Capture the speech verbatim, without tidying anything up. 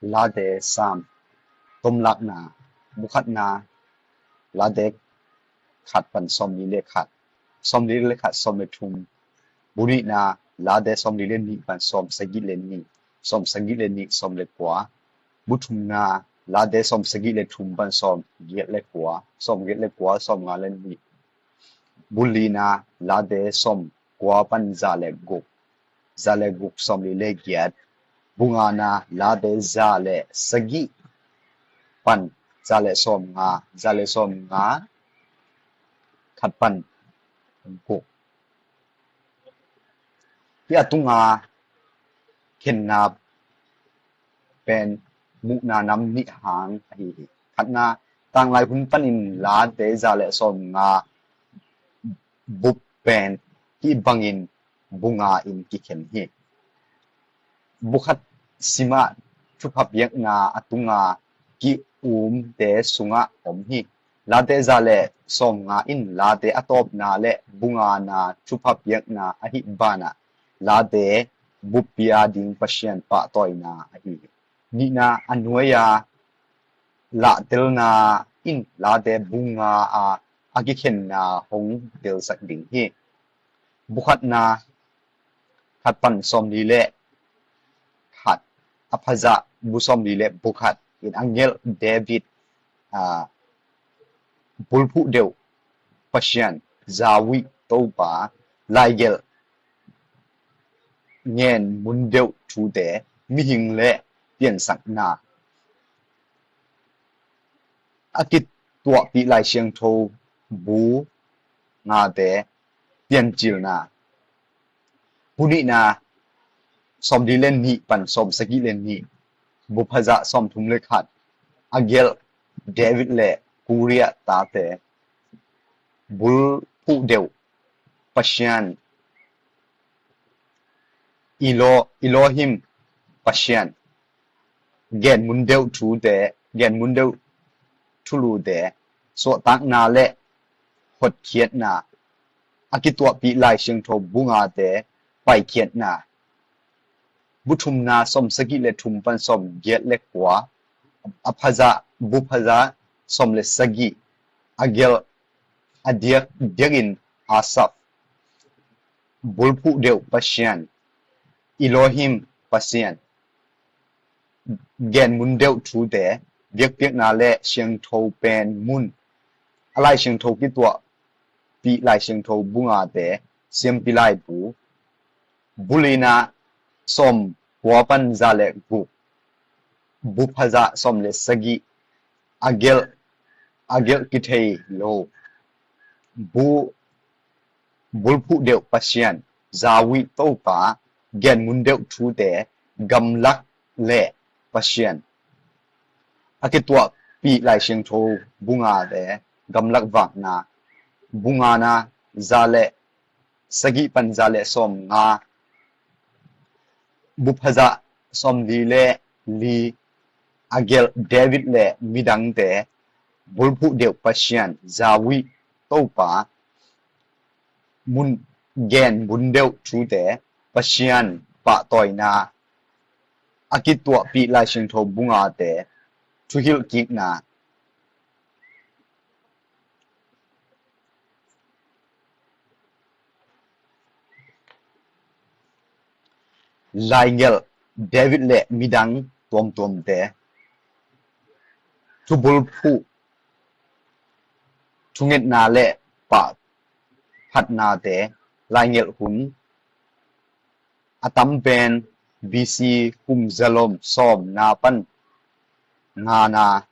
Late Sam. Tomlakna. Bu khatna, Late khat pan sawmli le khat, sawmli le khat, sawm le thum. Bu nihna, Late sawmli le nih pan sawmsagih le nih, sawmsagih le nih, sawm le kua. Bu thumna, Late sawmsagih le thum pan sawmgiat le kua, sawmgiat le kua, sawmnga le nih. Bu lina, Late sawmkua pan za le guk, za le guk, sawmli le giat. Bu ngana, Late za le sagih pan za le sawmnga, za le sawmnga, khat pan guk. Hih a tunga khenna pen muhna nam nih hang ahi hi. Khatna, tanglai hun panin Late za le sawmnga bup pen hih bangin bu nga in kikhen hi. Bu khat simah thupha piakna a tunga ki-umte sungah om hi. Late za le sawmnga in Late a tawpna le bu ngana thupha piakna ahih banah Late buppi a ding Pasian pahtawina ahi hi. Nihna, a nuai-a lahtelna in Late bu nga a a kikhenna hong telsak ding hi. Bu khatna, khat pan sawmli le khat, a phazah bu sawmli le bu khat in a gelh David, aa, bulphuh deuh Pasian, Zauih Topa, laigelh ngen mun deuh thute, mihing le piansakna, a kituahpih Lai Siangtho bu ngate piancilna. Bu nihna, sawmli le nih pan sawmsagih le nih, bu phazah sawmthum le khat, a gelh David le Uriah tate, bulphuh deuh Pasian, Elo-, Elohim Pasian, gen mun deuh thute, gen mun deuh thulute, suahtakna le hotkhiatna, a kituahpih Lai Siangtho bu ngate paikhiatna. Bu thumna, sawmsagih le thum pan sawmgiat le kua, a phazah, bu phazah sawm le sagih, a gelh, a diak, diakin Asaf, bulphuh deuh Pasian, Elohim Pasian, gen mun deuh thute, biakpiakna le siangtho pen mun, a Lai Siangtho kituahpih Lai Siangtho bu ngate, siampi laibu. Bu lina, sawmkua pan za le guk, bu phazah sawm le sagih, a gelh, a gelh kithei lo, bu, bulphuh deuh Pasian, Zauih Topa, gen mun deuh thute, gamlak le Pasian, a kituahpih Lai Siangtho bu ngate, gamlak vakna. Bu ngana, za le sagih pan za le sawmnga, bu phazah sawmli le li, a gelh David le midangte, bulphuh deuh Pasian, Zauih Topa, mun, gen mun deuh thute, Pasian pahtawina, a kituahpih Lai Siangtho bu ngate, thuhilhkikna. Laigelh David le midang tuamtuamte, thubulphuh, thungetna le pahphatnate, laigelh hun, a tam pen B C kum zalom sawmna pan ngana,